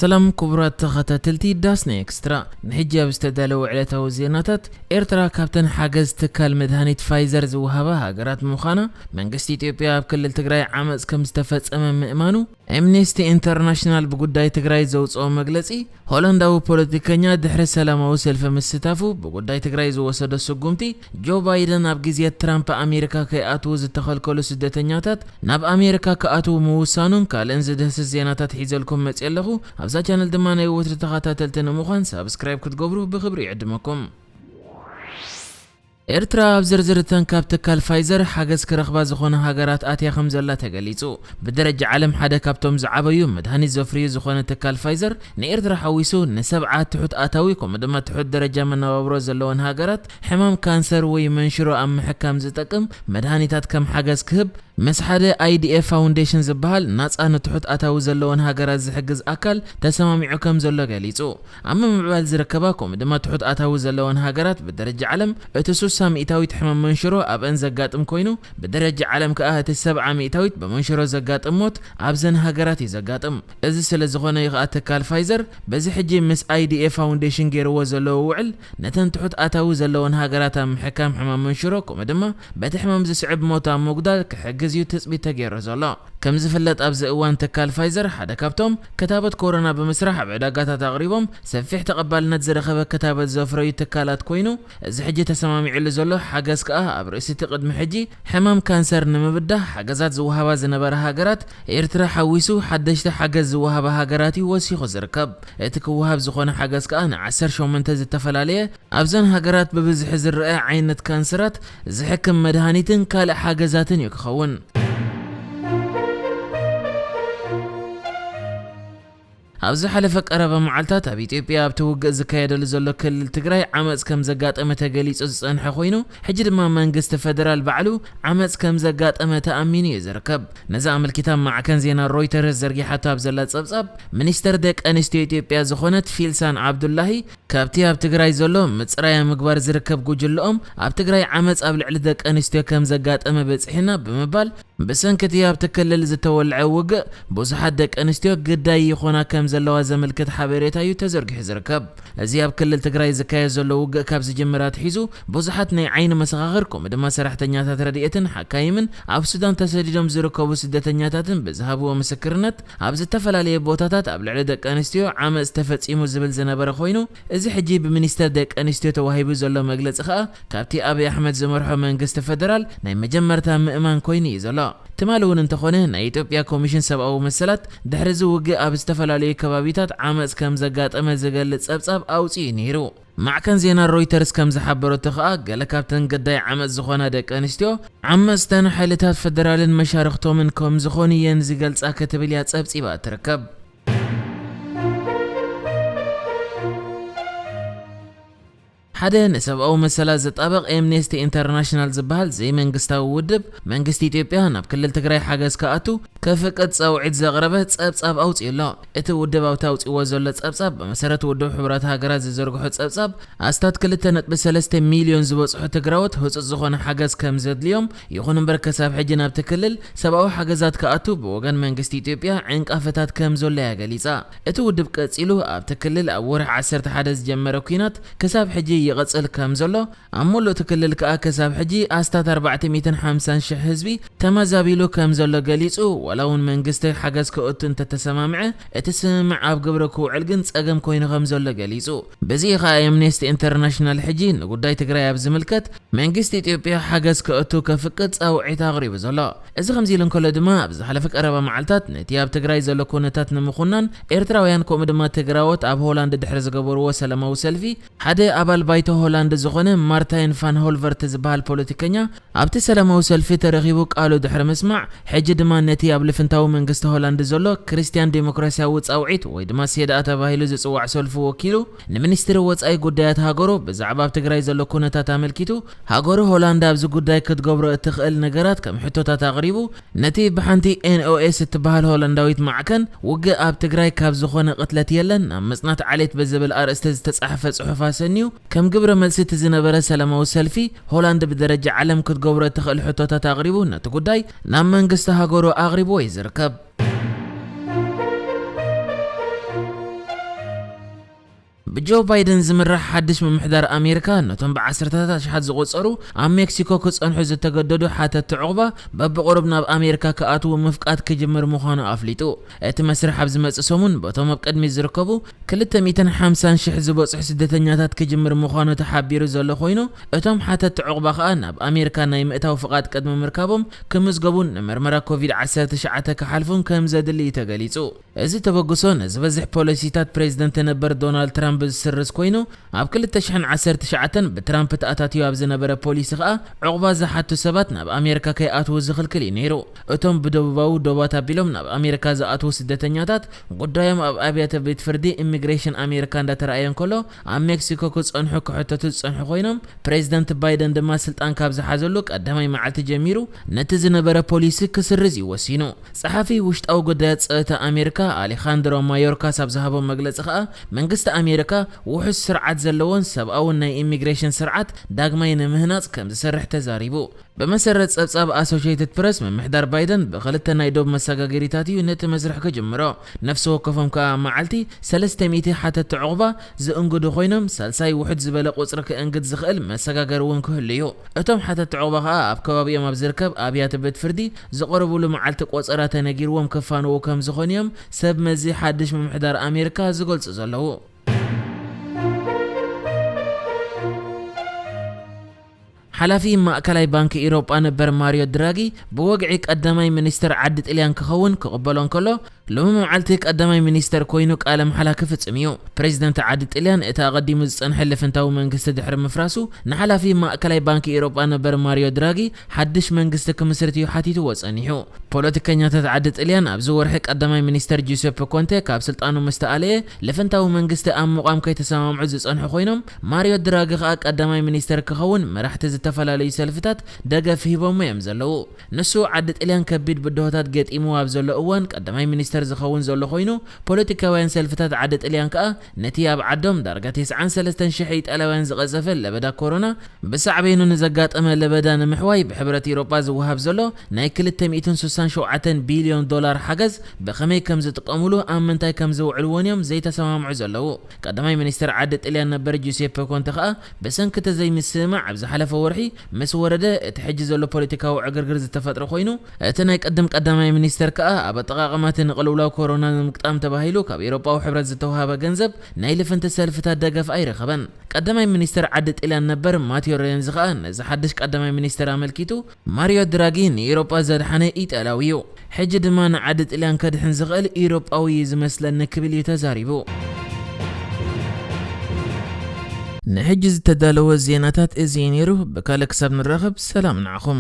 ሰላም ክቡራት ተኸታተልቲ ዳስና ኤክስትራ፣ ንሕጂ ኣብ ዝተዳለወ ዕለታዊ ዜናታት፣ ኤርትራ ካብተን ሓገዝ ትካል መድሃኒት ፋይዘር ዝወሃባ ሃገራት ምዃና መንግስቲ ኢትዮጵያ ኣብ ክልል ትግራይ ዓመፅ ከም ዝተፈጸመ ምእማኑ፣ ኣምነስቲ ኢንተርናሽናል ብጉዳይ ትግራይ ዘውፅኦ መግለጺ፣ ሆላንዳዊ ፖለቲከኛ ድሕሪ ሰላማዊ ሰልፊ ምስታፉ ብጉዳይ ትግራይ ዝወሰዶ ስጉምቲ፣ ጆ ባይደን ኣብ ግዜ ትራምፕ ኣሜሪካ ከይኣትዉ ዝተኸልከሉ ስደተኛታት ናብ ኣሜሪካ ክኣትዉ ምውሳኑን ካልእን ዝድህስስ ዜናታት ሒዘልኩም መፅየ ኣለኹ። ኣብዛ ቻነል ድማ ናይ ወትሪ ተኸታተልቲ ንምዃን ሳብስክራይብ ክትገብሩ ብክብሪ ይዕድመኩም። ኤርትራ ኣብ ዝርዝር እተን ካብ ትካል ፋይዘር ሓገዝ ክረኽባ ዝኾነ ሃገራት ኣትያ ከም ዘላ ተገሊጹ። ብደረጃ ዓለም ሓደ ካብቶም ዝዓበዩ መድሃኒት ዘፍርዩ ዝኾነ ትካል ፋይዘር ንኤርትራ ሓዊሱ ንሰብዓ ትሑት ኣታዊ ከምኡ ድማ ትሑት ደረጃ መነባብሮ ዘለወን ሃገራት ሕማም ካንሰር ወይ መንሽሮ ኣብ ምሕካም ዝጠቅም መድሃኒታት ከም ሓገዝ ክህብ ምስ ሓደ ኣይ ዲ ኤፍ ፋውንዴሽን ዝበሃል ናጻ ንትሑት ኣታዊ ዘለወን ሃገራት ዝሕግዝ ኣካል ተሰማሚዑ ከም ዘሎ ገሊጹ። ኣብ ምምዕባል ዝርከባ ከምኡ ድማ ትሑት ኣታዊ ዘለወን ሃገራት ብደረጃ ዓለም እቲ ሱሳ ሚእታዊት ሕማም መንሽሮ ኣብአን ዘጋጥም ኮይኑ፣ ብደረጃ ዓለም ከኣ እቲ ሰብዓ ሚእታዊት ብመንሽሮ ዘጋጥም ሞት ኣብዘን ሃገራት እዩ ዘጋጥም። እዚ ስለ ዝኾነ እዩ ከኣ ትካል ፋይዘር በዚ ሕጂ ምስ ኣይ ዲ ኤፍ ፋውንዴሽን ገይርዎ ዘለዎ ውዕል ነተን ትሑት ኣታዊ ዘለወን ሃገራት ኣብ ምሕካም ሕማም መንሽሮ ከምኡ ድማ በቲ ሕማም ዝስዕብ ሞት ኣብ ምጉዳል ክሕግዝ እዩ ትጽቢት ተገይሩ ዘሎ። ከም ዝፍለጥ ኣብዚ እዋን ትካል ፋይዘር ሓደ ካብቶም ክታበት ኮሮና ብምስራሕ ኣብ ዕዳጋታት ኣቕሪቦም ሰፊሕ ተቐባልነት ዝረኸበ ክታበት ዘፍረዩ ትካላት ኮይኑ፣ እዚ ሕጂ ተሰማሚዕሉ ዘሎ ሓገዝ ከኣ ኣብ ርእሲ እቲ ቅድሚ ሕጂ ሕማም ካንሰር ንምብዳህ ሓገዛት ዝወሃባ ዝነበራ ሃገራት ኤርትራ ሓዊሱ ሓደሽቲ ሓገዝ ዝወሃባ ሃገራት እዩ ወሲኹ ዝርከብ። እቲ ክወሃብ ዝኾነ ሓገዝ ከኣ ንዓሰርተ ሸሞንተ ዝተፈላለየ ኣብዘን ሃገራት ብብዝሒ ዝረኣ ዓይነት ካንሰራት ዝሕክም መድሃኒትን ካልእ ሓገዛትን እዩ ክኸውን። ኣብ ዝሓለፈ ቀረባ መዓልታት ኣብ ኢትዮጵያ ኣብቲ ውግእ ዝካየደሉ ዘሎ ክልል ትግራይ ዓመፅ ከም ዘጋጠመ ተገሊጹ ዝጸንሐ ኮይኑ፣ ሕጂ ድማ መንግስቲ ፈደራል ባዕሉ ዓመፅ ከም ዘጋጠመ ተኣሚኑ እዩ ዝርከብ። ነዚ ኣመልኪታ ማዕከን ዜና ሮይተርስ ዘርጊሓቶ ኣብ ዘላ ጸብጻብ፣ ሚኒስተር ደቂ ኣንስትዮ ኢትዮጵያ ዝኾነት ፊልሳን ዓብዱላሂ፣ ካብቲ ኣብ ትግራይ ዘሎ ምጽራይ ኣብ ምግባር ዝርከብ ጉጅለኦም ኣብ ትግራይ ዓመፅ ኣብ ልዕሊ ደቂ ኣንስትዮ ከም ዘጋጠመ በጺሕና ብምባል፣ ብሰንኪ እቲ ኣብቲ ክልል ዝተወልዐ ውግእ ብዙሓት ደቂ ኣንስትዮ ግዳይ ይኾና ከም ዘለዋ ዘመልክት ሓበሬታ እዩ ተዘርጊሑ ዝርከብ። እዚ ኣብ ክልል ትግራይ ዝካየድ ዘሎ ውግእ ካብ ዝጅምር ኣትሒዙ ብዙሓት ናይ ዓይኒ መሰኻኽር ከምኡ ድማ ሰራሕተኛታት ረድኤትን ሓካይምን ኣብ ሱዳን ተሰዲዶም ዝርከቡ ስደተኛታትን ብዝሃብዎ ምስክርነት ኣብ ዝተፈላለየ ቦታታት ኣብ ልዕሊ ደቂ ኣንስትዮ ዓመፅ ተፈጺሙ ዝብል ዝነበረ ኮይኑ፣ እዚ ሕጂ ብሚኒስተር ደቂ ኣንስትዮ ተዋሂቡ ዘሎ መግለጺ ከኣ ካብቲ ኣብይ ኣሕመድ ዝመርሖ መንግስቲ ፈደራል ናይ መጀመርታ ምእማን ኮይኑ እዩ ዘሎ። ትማሊ እውን እንተኾነ ናይ ኢትዮጵያ ኮሚሽን ሰብኣዊ መሰላት ድሕሪ እዚ ውግእ ኣብ ዝተፈላለዩ ከባቢታት ዓመፅ ከም ዘጋጠመ ዝገልጽ ጸብጻብ ኣውጺኡ ነይሩ። ማዕከን ዜና ሮይተርስ ከም ዝሓበረቶ ከኣ ገለ ካብተን ግዳይ ዓመፅ ዝኾና ደቂ ኣንስትዮ ዓመፅተን ሓይልታት ፈደራልን መሻርኽቶምን ከም ዝኾኑ እየን ዝገልጻ ክትብል እያ ጸብጺባ ትርከብ። ሓደ ንሰብኣዊ መሰላት ዝጣበቕ ኤምኔስቲ ኢንተርናሽናል ዝበሃል ዘይመንግስታዊ ውድብ መንግስቲ ኢትዮጵያ ናብ ክልል ትግራይ ሓገዝ ክኣቱ ከፍቅድ ጻውዒት ዘቕረበ ጸብጻብ ኣውጺኡ ኣሎ። እቲ ውድብ ኣብቲ ኣውጺእዎ ዘሎ ጸብጻብ፣ ብመሰረት ውድብ ሕቡራት ሃገራት ዝዘርግሖ ጸብጻብ፣ ኣስታት ክልተ ነጥቢ ሰለስተ ሚልዮን ዝበጽሑ ትግራዎት ህጹጽ ዝኾነ ሓገዝ ከም ዘድልዮም፣ ይኹን እምበር ክሳብ ሕጂ ናብቲ ክልል ሰብኣዊ ሓገዛት ክኣቱ ብወገን መንግስቲ ኢትዮጵያ ዕንቃፈታት ከም ዘሎ እያ ገሊጻ። እቲ ውድብ ቀጺሉ ኣብቲ ክልል ኣብ ወርሒ ዓሰርተ ሓደ ዝጀመረ ኲናት ክሳብ ሕጂ ይቕጽል ከም ዘሎ፣ ኣብ ሙሉእ እቲ ክልል ከኣ ክሳብ ሕጂ ኣስታት ኣርባዕተ ሚእትን ሓምሳን ሽሕ ህዝቢ ተመዛቢሉ ከም ዘሎ ገሊጹ፣ ዋላ እውን መንግስቲ ሓገዝ ክእቱ እንተተሰማምዐ፣ እቲ ስምምዕ ኣብ ግብሪ ክውዕል ግን ጸገም ኮይኑ ከም ዘሎ ገሊጹ። በዚ እዩ ከኣ ኣምነስቲ ኢንተርናሽናል ሕጂ ንጉዳይ ትግራይ ኣብ ዝምልከት መንግስቲ ኢትዮጵያ ሓገዝ ክእቱ ከፍቅድ ጻውዒት ኣቕሪቡ ዘሎ። እዚ ከምዚ ኢሉ እንከሎ ድማ፣ ኣብ ዝሓለፈ ቀረባ መዓልታት ነቲ ኣብ ትግራይ ዘሎ ኩነታት ንምኹናን ኤርትራውያን ከምኡ ድማ ትግራዎት ኣብ ሆላንድ ድሕሪ ዝገበርዎ ሰላማዊ ሰልፊ፣ ሓደ ኣባል ባይቶ ሆላንድ ዝኾነ ማርታይን ፋን ሆልቨርት ዝበሃል ፖለቲከኛ ኣብቲ ሰላማዊ ሰልፊ ተረኺቡ ቃሉ ድሕሪ ምስማዕ፣ ሕጂ ድማ ነቲ ኣብ ልፍንታዊ መንግስቲ ሆላንድ ዘሎ ክርስትያን ዴሞክራሲያዊ ጻውዒት ወይ ድማ ሴድኣ ተባሂሉ ዝጽዋዕ ሰልፉ ወኪሉ፣ ንሚኒስትሪ ወጻኢ ጉዳያት ሃገሩ ብዛዕባ ኣብ ትግራይ ዘሎ ኩነታት ኣመልኪቱ፣ ሃገሩ ሆላንድ ኣብዚ ጉዳይ ክትገብሮ እትኽእል ነገራት ከም ሕቶታት ኣቕሪቡ፣ ነቲ ብሓንቲ ኤን ኦ ኤስ እትበሃል ሆላንዳዊት ማዕከን ውግእ ኣብ ትግራይ ካብ ዝኾነ ቅትለት የለን ናብ ምጽናት ዓሌት ብዝብል ኣርእስቲ ዝተጻሕፈ ጽሑፍ ኣሰንዩ፣ ከም ግብረ መልሲ እቲ ዝነበረ ሰላማዊ ሰልፊ፣ ሆላንድ ብደረጃ ዓለም ክትገብሮ እትኽእል ሕቶታት ኣቕሪቡ፣ ነቲ ጉዳይ ናብ መንግስቲ ሃገሩ ኣቕሪብዎ እዩ ዝርከብ። ብጆ ባይደን ዝምራሕ ሓድሽ ምምሕዳር ኣሜሪካ ነቶም ብዓሰርተታት ኣሽሓት ዝቑጸሩ ኣብ ሜክሲኮ ክጸንሑ ዝተገደዱ ሓተትቲ ዑቕባ በብቑሩብ ናብ ኣሜሪካ ክኣትዉ ምፍቃድ ክጅምር ምዃኑ ኣፍሊጡ። እቲ መስርሕ ኣብ ዝመጽእ ሰሙን በቶም ኣብ ቅድሚት ዝርከቡ ክልተ ሚእትን ሓምሳን ሽሕ ዝበጽሑ ስደተኛታት ክጅምር ምዃኑ ተሓቢሩ ዘሎ ኮይኑ፣ እቶም ሓተትቲ ዑቕባ ከኣ ናብ ኣሜሪካ ናይ ምእታው ፍቓድ ቅድሚ ምርካቦም ክምዝገቡን ንመርመራ ኮቪድ ዓሰርተ ትሽዓተ ክሓልፉን ከም ዘድሊ እዩ ተገሊጹ። እዚ ተበግሶ ነዝበዝሕ ፖሊሲታት ፕሬዝደንት ነበር ዶናልድ ትራምፕ ዝስርዝ ኮይኑ፣ ኣብ ክልተ ሽሕን ዓሰርተ ትሽዓተን ብትራምፕ ተኣታትዩ ኣብ ዝነበረ ፖሊሲ ከኣ ዑቕባ ዝሓቱ ሰባት ናብ ኣሜሪካ ከይኣትዉ ዝኽልክል እዩ ነይሩ። እቶም ብደቡባዊ ዶባት ኣቢሎም ናብ ኣሜሪካ ዝኣትዉ ስደተኛታት ጉዳዮም ኣብ ኣብያተ ቤት ፍርዲ ኢሚግሬሽን ኣሜሪካ እንዳተራእየ እንከሎ፣ ኣብ ሜክሲኮ ክጸንሑ ክሕተቱ ዝጸንሑ ኮይኖም፣ ፕሬዝደንት ባይደን ድማ ስልጣን ካብ ዝሓዘሉ ቀዳማይ መዓልቲ ጀሚሩ ነቲ ዝነበረ ፖሊሲ ክስርዝ እዩ ወሲኑ። ጸሓፊ ውሽጣዊ ጉዳያት ጸጥታ ኣሜሪካ ኣሌኻንድሮ ማዮርካስ ኣብ ዝሃቦ መግለጺ ከኣ፣ መንግስቲ ኣሜሪካ ውሑስ ስርዓት ዘለዎን ሰብኣውን ናይ ኢሚግሬሽን ስርዓት ዳግማይ ንምህናጽ ከም ዝሰርሕ ተዛሪቡ። ብመሰረት ጸብጻብ ኣሶሽየትድ ፕረስ፣ ምምሕዳር ባይደን ብኽልተ ናይ ዶብ መሰጋገሪታት እዩ ነቲ መስርሕ ክጅምሮ። ነፍሲ ወከፎም ከኣ ኣብ መዓልቲ ሰለስተ ሚእቲ ሓተትቲ ዑቕባ ዝእንግዱ ኮይኖም፣ ሳልሳይ ውሑድ ዝበለ ቁጽሪ ክእንግድ ዝኽእል መሰጋገሪ እውን ክህሉ እዩ። እቶም ሓተትቲ ዑቕባ ከኣ ኣብ ከባቢኦም ኣብ ዝርከብ ኣብያተ ቤት ፍርዲ ዝቐርብሉ መዓልቲ ቆጸራ ተነጊርዎም ክፋነዉ ከም ዝኾኑ እዮም ሰብ መዚ ሓድሽ ምምሕዳር ኣሜሪካ ዝገልጹ ዘለዉ። ሓላፊ ማእከላይ ባንኪ ኤውሮጳ ነበር ማሪዮ ድራጊ ብወግዒ ቀዳማይ ሚኒስተር ዓዲ ጥልያን ክኸውን ክቕበሎ እንከሎ፣ ሎሚ መዓልቲ ቀዳማይ ሚኒስተር ኮይኑ ቃለ መሓላ ክፍጽም እዩ። ፕሬዚደንት ዓዲ ጥልያን እቲ ኣቐዲሙ ዝጸንሐ ልፍንታዊ መንግስቲ ድሕሪ ምፍራሱ፣ ንሓላፊ ማእከላይ ባንኪ ኤውሮጳ ነበር ማሪዮ ድራጊ ሓድሽ መንግስቲ ክምስርት እዩ ሓቲትዎ ጸኒሑ። ፖለቲከኛታት ዓዲ ጥልያን ኣብዚ ወርሒ ቀዳማይ ሚኒስተር ጁሴፐ ኮንቴ ካብ ስልጣኑ ምስ ተኣለየ፣ ልፍንታዊ መንግስቲ ኣብ ምቋም ከይተሰማምዑ ዝጸንሑ ኮይኖም፣ ማሪዮ ድራጊ ከኣ ቀዳማይ ሚኒስተር ክኸውን መራሕቲ ዝተፈላለዩ ሰልፍታት ደገፍ ሂቦሞ እዮም ዘለዉ። ንሱ ዓዲ ጥልያን ከቢድ ብድሆታት ገጢምዎ ኣብ ዘሎ እዋን ቀዳማይ ሚኒስተር ዝኸውን ዘሎ ኮይኑ፣ ፖለቲካውያን ሰልፍታት ዓዲ ጥልያን ከኣ ነቲ ኣብ ዓዶም ዳርጋ ተስዓን ሰለስተን ሽሕ ኢጣልያውያን ዝቐጸፈ ለበዳ ኮሮና ብሳዕቤኑ ንዘጋጠመ ለበዳ ንምሕዋይ ብሕብረት ኤውሮጳ ዝወሃብ ዘሎ ናይ ክልተ ሚእትን ስሳን ሸውዓተን ቢልዮን ዶላር ሓገዝ ብኸመይ ከም ዝጥቀሙሉ ኣብ ምንታይ ከም ዝውዕልዎን እዮም ዘይተሰማምዑ ዘለዉ። ቀዳማይ ሚኒስተር ዓዲ ጥልያን ነበር ጁሴፐ ኮንተ ከኣ ብሰንኪ ተዘይምስምማዕ ኣብ ዝሓለፈ ወርሒ ምስ ወረደ እቲ ሕጂ ዘሎ ፖለቲካዊ ዕግርግር ዝተፈጥረ ኮይኑ፣ እቲ ናይ ቅድም ቀዳማይ ሚኒስተር ከኣ ኣብ ኣጠቓቕማ እቲ ንቕልውላው ኮሮና ንምግጣም ተባሂሉ ካብ ኤውሮጳዊ ሕብረት ዝተውሃበ ገንዘብ ናይ ልፍንቲ ሰልፍታት ደገፍ ኣይረኸበን። ቀዳማይ ሚኒስተር ዓዲ ጥልያን ነበር ማቴዮ ሬንዚ ከኣ ነዚ ሓድሽ ቀዳማይ ሚኒስተር ኣመልኪቱ፣ ማሪዮ ድራጊ ንኤውሮጳ ዘድሓነ ኢጣልያዊ እዩ። ሕጂ ድማ ንዓዲ ጥልያን ከድሕን ዝኽእል ኤውሮጳዊ እዩ ዝመስለኒ ክብል እዩ ተዛሪቡ። ንሕጂ ዝተዳለወ ዜናታት እዚ እዩ ነይሩ። ብካልእ ክሳብ ንራኸብ ሰላም ንዓኹም።